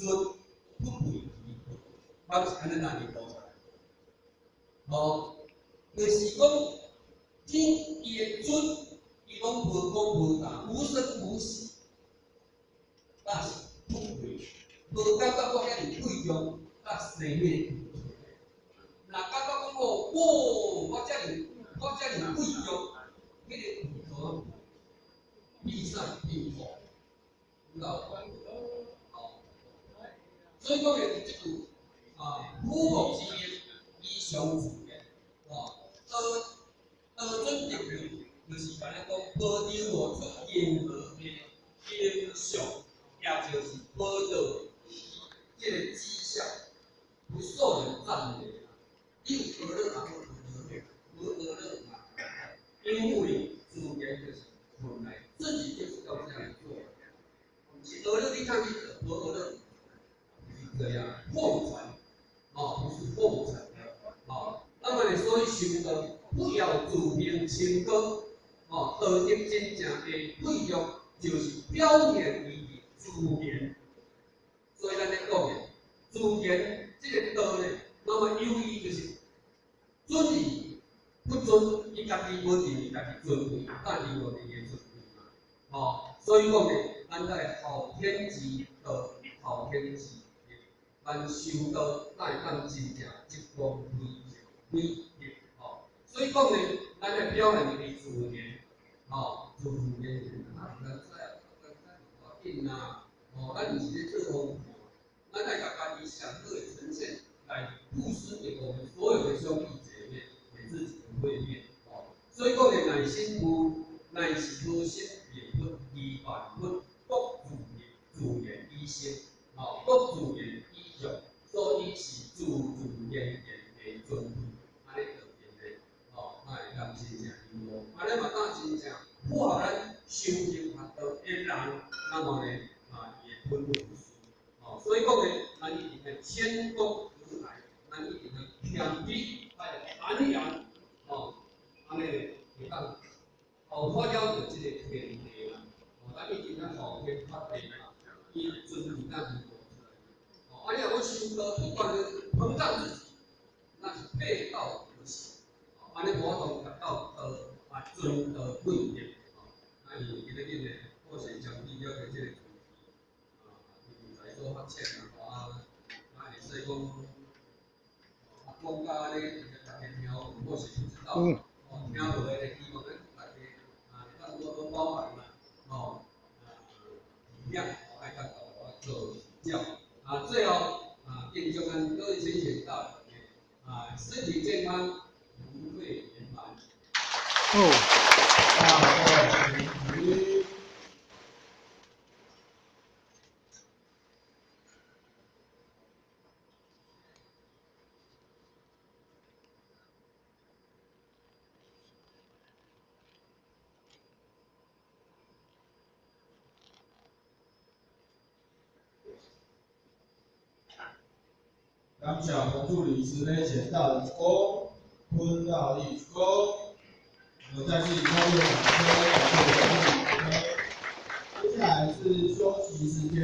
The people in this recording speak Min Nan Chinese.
尊不配其佛，我是按呢那里讲出来。哦，就是讲天伊的尊，伊拢无讲无大，无声无息，但是不配，无感觉我遐尔贵重，甲生命。若感觉讲哦，哦，我遮尔贵重，彼个贵重比赛变好，有哦，所以讲的这句啊，夫木之言，以常自然，哦，道道准德行，就是安尼讲，无流露出任何的形象，也就是无道这个迹象，不受人赞美。你有学了也好，无学了嘛，因为自然就是本来自己就是要这样做，毋是学了你通去做，无学了就是这样奉传，哦，不是奉承的，哦。那么呢，所以修道不要自命清高，哦，道德真正的贵重就是表现于自然。所以咱咧讲的自然这个道呢，那么由于就是尊与不尊，伊家己无认为家己尊贵，但伊无认为尊贵嘛，哦，所以讲呢，咱在后天之道，后天之德，咱修道，咱会当真正积功累德，累德，哦，所以讲呢，咱来表现于自然，哦，自然啊，咱知，咱知要紧啊，哦，咱毋是咧做功课，咱爱共家己上好的呈现来布施给我们所有的兄弟姐妹，给自己的慧命，哦，所以讲呢，乃心无，乃是无心便佛，依万佛，各自然自然以生，哦，各自然以用，所以是自自然然的尊贵，按呢就变的，哦，那会当真正幽默，按呢嘛当真正符合咱修行学道的人，那么呢，啊，伊会喷无私，哦，所以讲呢，咱一定爱谦恭和蔼，咱一定爱谦卑，爱安详，哦，按呢会当后发了著这个天地啦，哦，咱一定爱后天发地嘛，伊尊贵咱会出来，哦，啊，你若讲修道不断的膨胀自己，那是背道而驰，哦，按呢无法度达到道啊尊道贵德，哦，啊，因为今仔日呢，我是将记了解这个主题，啊，人才所发展啊，啊，啊，会使讲，啊，讲甲按呢，大家听有，我是不知道，哦，听无的，希望咱大家啊，会当多多包涵啦，哦，啊，体谅，爱当我做指教，啊，最后啊，敬祝咱各位先贤大人啊，身体健康，福慧圆满。哦。大会感谢洪助理慈悲贤大人公，坤大力公。我们再次热烈掌声，感谢洪助理。接下来是休息时间。